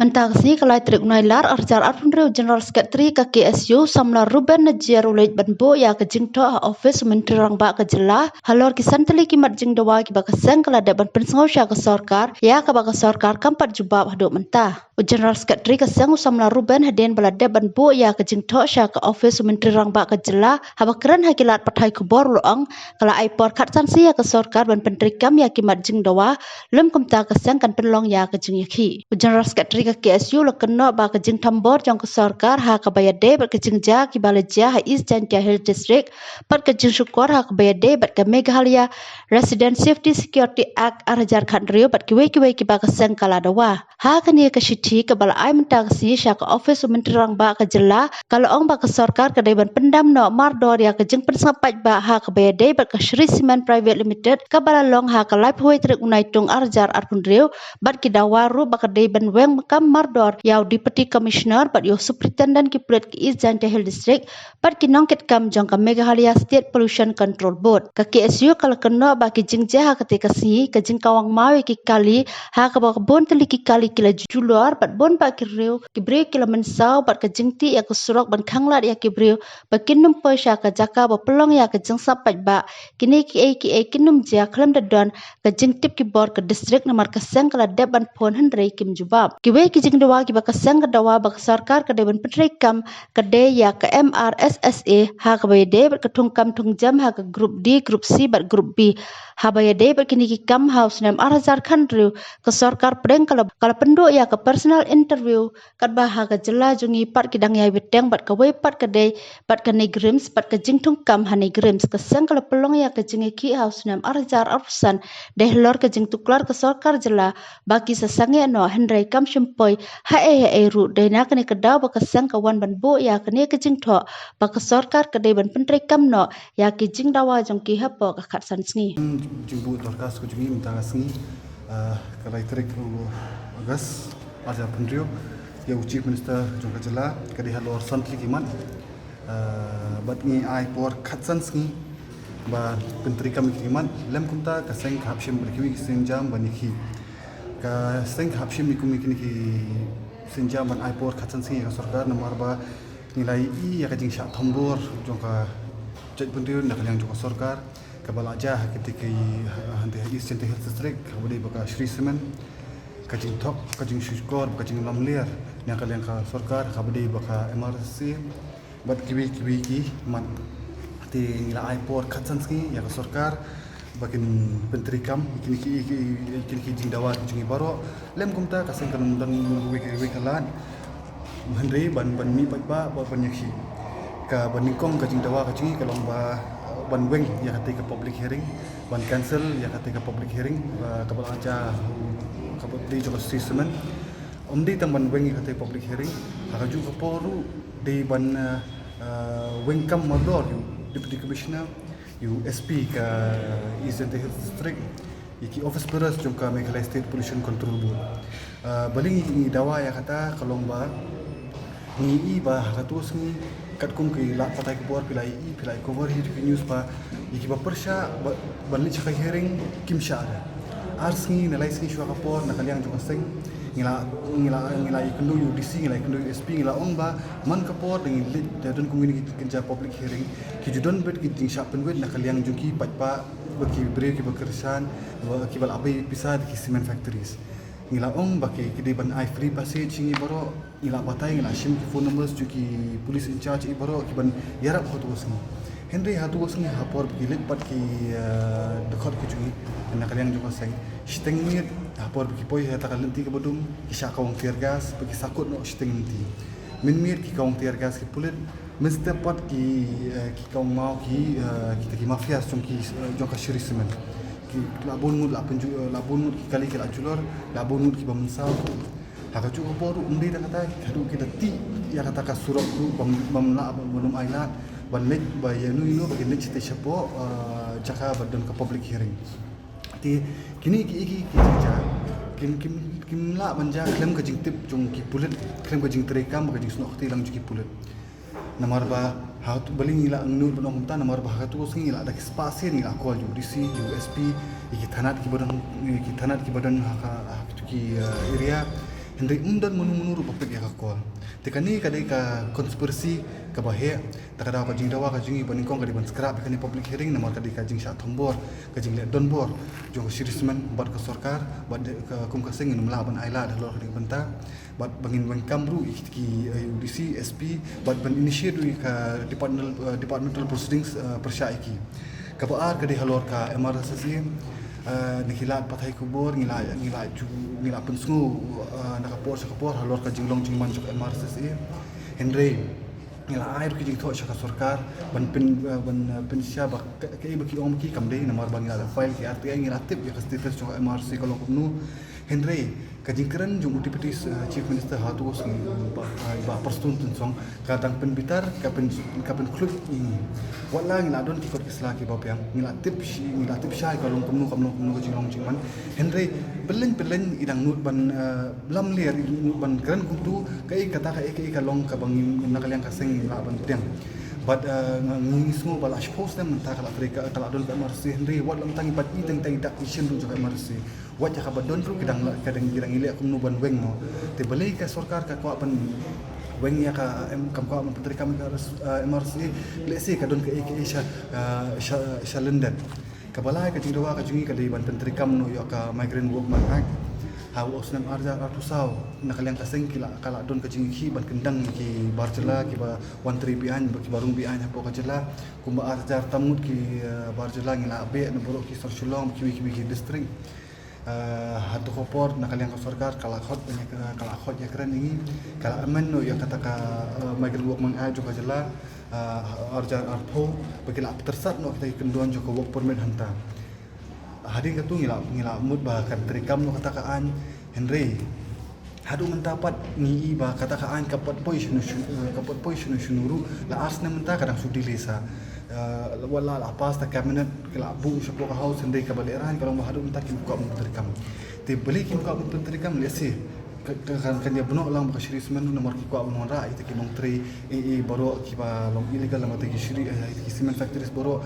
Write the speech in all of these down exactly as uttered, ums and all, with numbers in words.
Mynta ka sngi ka lai tarik u Nailar ar hajar arphew hynriew, General Secretary ka K S U samla Reuben Najiar u leit ban buh ïa ka jingthoh ha office u Myntri Rangbah ka jylla halor ki san tylli ki mat jingdawa kiba ka seng ka la dep ban pynsngew sha ka sorkar, ïa kaba ka sorkar kam pat jubab haduh mynta. U General Secretary ka seng u samla Reuben hadien ba la dep ban buh ïa ka jingthoh sha ka office u Myntri Rangbah ka jylla, haba kren ha ki lad pathai khubor u la ong, ka la ai por khatsan sngi ïa ka sorkar ban pyntreikam ïa ki mat jingdawa, lym kumta ka seng kan pynlong ïa ka jingïakhih. U General Secretary ka K S U u la kynnoh ba ka jingthombor jong ka sorkar ha kaba ïadei bad ka jingjia kiba la jia ha East Jaintia Hills District, bad ka jingshukor ha kaba ïadei bad ka Meghalaya Resident Safety Security Act ar hajar khathynriew bad kiwei kiwei kiba ka seng ka la dawa. Ha kane ka shithi kaba la ai mynta ka sngi sha ka office u Myntri Rangbah ka jylla, ka la ong ba ka sorkar ka dei ban pyndam noh mardor ïa ka jingpynsngap paidbah ha kaba ïadei bad ka Shree Cement Private Limited kaba la long ha ka laiphew wei tarik u Naitung ar hajar arphew hynriew, bad ki dawa ruh ba ka dei ban weng kam mardor ïa u Deputy Commissioner bad ïa u Superintendent ki pulit ki East Jaintia Hills District, bad ki nongkitkam jong ka Meghalaya State Pollution Control Board. Ka K S U ka la kynnoh ba ki jingjia ha kata ka sngi, ka jingkawang maw ïa ki kali, ha kaba ka bun tylli ki kali ki la julor, bad bun bah ki briew, ki briew ki la mynsaw, bad ka jingtih ïa ka surok ban khanglad ïa ki briew ba kin ym poi sha ka jaka ba pynlong ïa ka jingsngap paidbah. Kine kiei kiei kin ym jia khlem da don ka jingtip ki bor ka district, namar ka seng ka la dep ban phone hynrei kim jubab. Kiwei ki jingdawa kiba ka seng ka dawa ba ka sorkar ka dei ban pyntreikam ka dei ïa ka M R S S A ha kaba ïadei bad ka thungkam thungjem ha ka Group D, Group C bad Group B. Haba ïadei bad kine ki kam, ha u snem ar hajar khathynriew ka sorkar pdeng ka la, ka la pynduh ïa ka personal interview, katba ha ka jylla jong ngi pat ki dang ïai bteng bad kawei pat ka dei bad ka NEIGRIHMS, bad ka jingthungkam ha NEIGRIHMS. Ka seng ka la pynlong ïa ka jingïakhih ha u snem ar hajar arphew san da halor ka jingtuklar ka sorkar jylla ba ki sa sangeh noh, hynrei kam shym poi haei haei ruh. Dei na kane ka daw ba ka seng ka wan ban buh ïa kane ka jingthoh ba ka sorkar ka dei ban pyntreikam noh ïa ki jingdawa jong ki hapoh ka khatsan sngi. Jingbuh dorkhas ka jong ngi mynta ka sngi, ah, ka lai tarik u August ar hajar arphew hynriew, ïa u Chief Minister jong ka jylla, ka dei halor san tylli ki mat. Ah, bad ngi ai por khatsan sngi ba pyntreikam ïa ki mat, lym kumta ka seng ka hap shim ïa kiwei ki sienjam ban ïakhih. Ka seng ka hap shim ïa kine ki sienjam ban ai por khatsan sngi ïa ka sorkar, namar ba ngi la ïohi ïa ka jingshah thombor jong ka jaitbynriew na ka liang jong ka sorkar, kaba la jia ha kata ka, ha, hangtei ha East Jaintia Hills District, kaba dei ba ka Shree Cement, ka jingthok, ka jingshukor, ka jinglamler na ka liang ka sorkar, kaba dei ba ka M R S S A, bad kiwei kiwei ki mat. Te ngi la ai por khatsan sngi ïa ka sorkar ba kin pyntreikam ïa kine ki, ki, kine ki jingdawa ki jong ngi baroh. Lym kumta ka seng kan don kiwei kiwei ki lad, hynrei ban, ban mih paidbah, ban, ban ïakhih. Kaba nyngkong ka jingdawa ka jong ngi ka long ba ban weng ïa kata ka public hearing, ban cancel ïa kata ka public hearing, ba kaba la jia, kaba dei jong ka Shree Cement. Ym dei tang ban weng ïa kata ka public hearing, ha kajuh ka por ruh dei ban, eh, eh, weng kam mardor ïa u Deputy Commissioner, ïa u S P ka East Jaintia Hills District, ïa ki office bearers jong ka Meghalaya State Pollution Control Board. Eh, balei ngi, ngi dawa ïa kata, ka long ba ngi ïohi ba ha kato ka sngi, katkum ki lad pathai khubor phi la ïohi, phi la cover hi ki news ba ïa kiba pyrshah ba, ban leit sha ka hearing kim shah re. Ar sngi ne lai sngi shuwa ka por, na ka liang jong ka seng ngi la, ngi la, ngi la ïakynduh ïa u D C, ngi la ïakynduh ïa u S P, ngi la ong ba man ka por da ngi leit, da don kum kine ki kynja public hearing, ki ju don beit ki jingshah pynwit na ka liang jong ki paidbah, bad ki briew kiba kyrshan, ba kiba la pei pisa da ki cement factories. Ngi la ong ba ki, ki dei ban ai free passage ïa ngi baroh. Ngi la batai, ngi la shim ki phone numbers jong ki police in charge ïa baroh ki ban ïarap ha kato ka sngi. Hynrei ha kato ka sngi, ha por ba ki leit pat ki, eh, dkhot ki jong ngi na ka liang jong ka seng, shiteng miet, ha por ba ki poi ha kata ka lynti kaba dum, ki shah kawang tear gas, ba ki sahkut noh shiteng lynti. Mynmiet ki kawang tear gas ki pulit, mynstep pat ki, eh, ki kawang maw ki, eh, kita ki mafias jong ki, eh, jong ka Shree Cement. Ki la bun ngut la pynju, eh, la bun ngut ki kali ki la julor, la bun ngut kiba mynsaw. Ha kajuh ka por ruh ym dei tang kata, haduh ki da tih ïa kata ka surok ruh bym, bym lah, bym, bym ai lad ban leit ba ïano ïano ba kin leit shatei shapoh, eh, jaka ba don ka public hearing. Te kine ki, ki, ki jia kim, kim, kim lah ban jia khlem ka jingtip jong ki pulit, khlem ka jingtreikam bad ka jingsnoh kti lang jong ki pulit. Namar ba ha kato, balei ngi la ngnud ban ong kumta, namar ba ha kato ka sngi ngi la da ki spah sien ngi la call ïa u D C, ïa u S P, ïa ki thanat kiba don, ïa ki thanat kiba don ha ka, ha kato ki, eh, area. Hynrei ym don mano mano ruh ba pick ïa ka call. Te kane ka dei ka conspiracy kaba heh. Te ka daw ka jingdawa ka jong ngi ba nyngkong ka dei ban scrap ïa kane public hearing namar ka dei ka jingshah thombor, ka jingleh donbor jong ka Sri Cement bad ka sorkar, bad kum ka seng ngim lah ban ailad halor kane ka bynta. Bad ba ngin weng kam ruh ïa ki, eh, U D C, S P, bad ban initiate ruh ïa ka departmental, eh, departmental proceedings, eh, pyrshah ïa ki. Kaba ar ka dei halor ka M R S S A, eh, na ki lad pathai khubor ngi la, ngi la ju, ngi la pynsngew, eh, na ka por sha ka por halor ka jinglong jingman jong ka M R S S A. Hynrei ngi la ai ruh ki jingthoh sha ka sorkar ban pyn, eh, ban, eh, pynshai ba ka, kaei ba ki ong ki kam dei namar ba ngi la file ki R T I, ngi la tip ïa ka status jong ka M R S S A ka long kumno. Hynrei ka jingkren jong u Deputy, eh, Chief Minister ha tu ka sngi, Bah, eh, Bah Prestone Tynsong, ka dang pynbitar, ka pyn, ka pynkhluit ïa ngi. Wat la ngi la don ki kot ki sla kiba biang, ngi la tip shi, ngi la tip shai ka long kumno, kam long kumno ka jinglong jingman. Hynrei pyllein pyllein i dang nud ban, eh, lamler, i nud ban kren kumto, kaei kata, kaei, kaei ka long kaba ngi na ka liang ka seng ngi lah ban pdiang. Bad, eh, nga, ngi sngew ba la shiphew snem mynta ka la trei ka, ka la don ka M R S S A, hynrei wat la mynta ngi pat i teng teng i dak i shin ruh jong ka M R S S A. Wat ïa kaba don ruh ki dang la, ki dang, ki dang ïaleh kumno ban weng noh. Te balei ka sorkar ka kwah ban weng ïa ka, em, kam kwah ban pyntreikam ïa ka res-, eh, M R S S A, lehse ka don kaei kaei sha, eh, sha, sha lyndet. Kaba lai ka jingdawa ka jong ngi ka dei ban pyntreikam noh ïa ka Migrant Workmen Act. Ha u snem ar hajar arphew saw na ka liang ka seng ki la, ka la don ka jingïakhih ban kyndang ïa ki bar jylla kiba wan trei be-aiñ, ba kiba rung be-aiñ hapoh ka jylla. Kumba ar hajar tam ngut ki, eh, bar jylla ngi la beh na baroh ki sor Shillong, kiwei kiwei ki district. Eh, ha tu ka por na ka liang ka sorkar ka la khot, ka la khot ïakren ïa ngi, ka la amend noh ïa kata ka, eh, Migrant Workmen Act jong ka jylla, eh, ar hajar arphew, ba ki la pyntyrsad noh kita ki kyndon jong ka work permit hangta. Hadien katu ngi la, ngi la mut ba kan treikam noh kata ka aiñ, hynrei haduh mynta pat ngi i ba kata ka aiñ kam pat poi shano shano, eh, kam pat poi shano shano ruh, la ar snem mynta ka dang shu delay sa. Eh, wat la la pass da cabinet, ki la buh shapoh ka House, hynrei kaba lehraiñ ka long ba haduh mynta kim kwah ban pyntreikam. Te balei kim kwah ban pyntreikam, lehse ka, ka, kan, kan ïa bynnoh lang ba ka Sri Cement namar ki kwah ban wanrah ïa kita ki nongtrei, eh, eh, baroh kiba long illegal namar kita ki Sri, eh, kita ki cement factories baroh.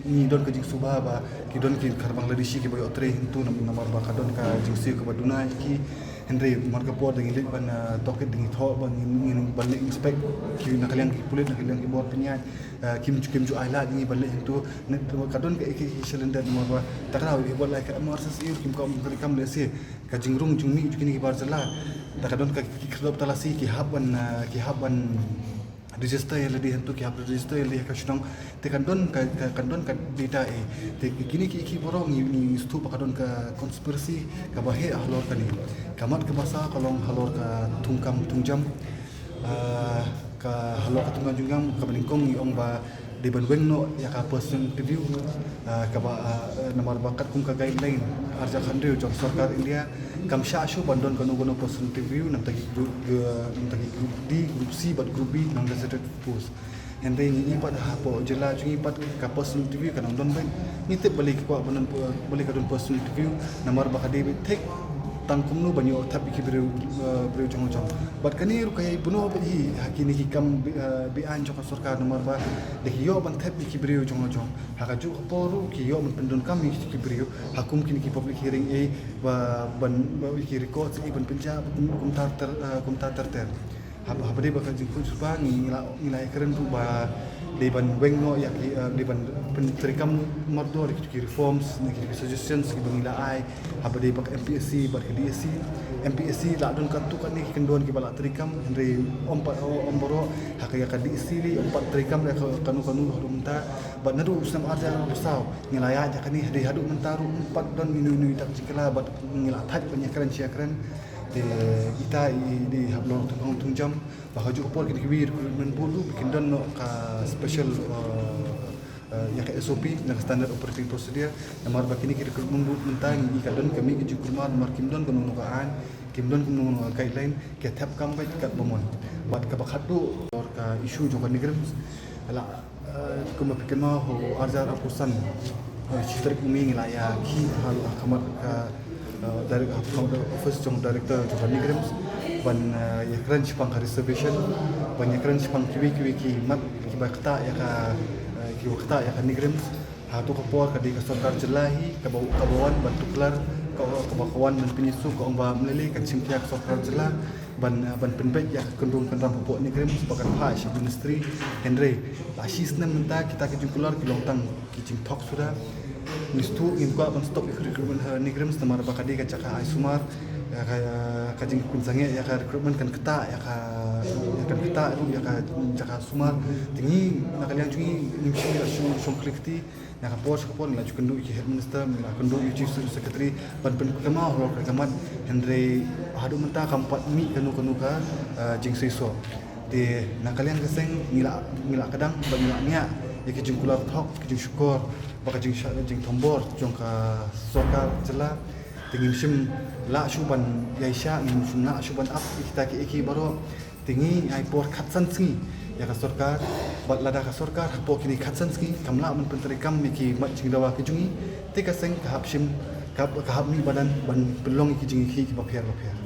Ngi don ka jingsuba ba ki don ki kha Bangladeshi kiba ïoh trei hangtu nam-, namar ba ka don ka jingsiew kaba duna ïa ki. Hynrei man ka por da ngi leit ban, ah, tohkit da ngi thoh ba ngin, ngin ban leit inspect ki na ka liang ki pulit, na ka liang ki bor pynïaid, ah, kim ju, kim ju ailad ïa ngi ban leit hangtu. Ne ka don ka, ka, ka shalyndet namar ba ta ka daw ïa ba la ka M R S S A ruh kim kwah ban pyntreikam, lehse ka jingrung jingmih jong kine ki bar jylla. Da ka don ka ki khyrdop talasi ki hap ban, ah, ki hap ban register ïa lade hangtu, ki hap register ïa lade ha ka shnong. Te kan don ka, ka, kan don ka data eh. Te kine ki, ki baroh ngi, ngi sngewthuh ba ka don ka conspiracy kaba heh halor kane. Ka mat kaba saw ka long halor ka thungkam thungjam. Ah, ka halor ka thungkam thungjam kaba nyngkong ngi ong ba dei ban weng noh ïa ka personal interview. Ah, kaba, ah, eh, namar ba katkum ka guideline ar hajar khathynriew jong sorkar India, kam shah shuh ban don kano kano personal interview na bynta ki group, eh, na bynta ki group D, group C bad group B, non-gazetted post. Hynrei ngi pat hapoh jylla jong ngi pat ka personal interview ka nang don beit. Ngi tip balei ki kwah ban don, balei ka don personal interview, namar ba ka dei beit thik tang kumno ban ïoh thep ïa ki briew, eh, briew jong la jong. Bad kane ruh ka ïai bynnoh beit hi ha kine ki kam be, eh, be-aiñ jong ka sorkar, namar ba da ki ïoh ban thep ïa ki briew jong la jong, ha kajuh ka por ruh ki ïoh ban pyndonkam ïa ki briew ha kum kine ki public hearing eh, ba ban, ba ïa ki records eh ban pynjah kum, kumta ter, eh, kumta ter ter. Haba, haba dei ba ka jingkut jubab ngi, ngi la, ngi la ïakren ruh ba dei ban weng noh ïa ki, eh, dei ban pyntreikam mardor ïa ki reforms ne ki suggestions kiba ngi la ai. Haba dei ba ka M P S C bad ka D S C, M P S C la don katto katne ki kyndon kiba la treikam, hynrei ym pat, ym baroh. Ha ka ïa ka D S C lei ym pat treikam ïa ka kano kano haduh mynta. Bad naduh u snem ar hajar arphew saw ngi la ïaid ïa kane, hynrei haduh mynta ruh ym pat don ïa uno uno u dak jingkylla bad ngi la thait ban ïakren shi ïakren. Te ita i dei hap long thung hong thung jam. Ba ha kajuh ka por kine kiwei recruitment board ruh ba kin don noh ka special, uh, uh, ïa ka S O P, na ka standard operating procedure. Namar ba kine ki recruitment board mynta ngi i ka don ka mih ka jingkulmar namar kim don kano kano ka aiñ, kim don kano kano ka guideline, ki thep kam beit katba mon. Bad kaba khatduh halor ka issue jong ka NEIGRIHMS. La Eh, kumba phi kynmaw ha u ar hajar arphew san, eh, shi tarik u May ngi la ïakhih ha, ha khmat ka, eh, direct, ha khmat office jong director jong ka NEIGRIHMS ban, eh, ïakren shaphang ka reservation, ban ïakren shaphang kiwei kiwei ki mat kiba ktah ïa ka, eh, kiba ktah ïa ka NEIGRIHMS. Ha tu ka por ka dei ka sorkar jylla hi kaba, kaba wan ban tuklar Ka, kaba ka wan ban pynïasoh ka ong ba ym lei lei kan shim khia ka sorkar jylla ban, eh, ban pynbeit ïa ka kynrum kynram hapoh NEIGRIHMS ba kan phah sha ministry. Hynrei la shi snem mynta kita ki jingkular ki long tang ki jingthok suda. Ngi shu ngim kwah ban stop ïa ka recruitment ha NEIGRIHMS namar ba ka dei ka jaka ai sumar. Ïa ka, ka jingpynsangeh ïa ka recruitment kan ktah ïa ka, ïa kan ktah ruh ïa ka jaka sumar. Te ngi na ka liang jong ngi ngim shym la shu shong khlieh kti. Na ka por sha ka por ngi la ju kynduh ïa ki head minister, ngi la kynduh ïa u chief secretary ban pynkynmaw halor ka mat, hynrei haduh mynta kam pat mih kano kano ka, eh, jingseisoh. Te na ka liang ka seng ngi la, ngi la kdang ba ngi la ngiah ïa ki jingkular thok, ki jingshukor bad ka jingshah, jingthombor jong ka sorkar jylla. Te ngim shym lah shuh ban ïaishah, ngim shym lah shuh ban ap ïa kita kiei kiei baroh. Te ngi ai por khatsan sngi ïa ka sorkar, bad lada ka sorkar hapoh kine khatsan sngi kam lah ban pyntreikam ïa ki mat jingdawa ki jong ngi, te ka seng ka hap shim, ka, ka hap mih madan ban pynlong ïa ki jingïakhih kiba pher ba pher.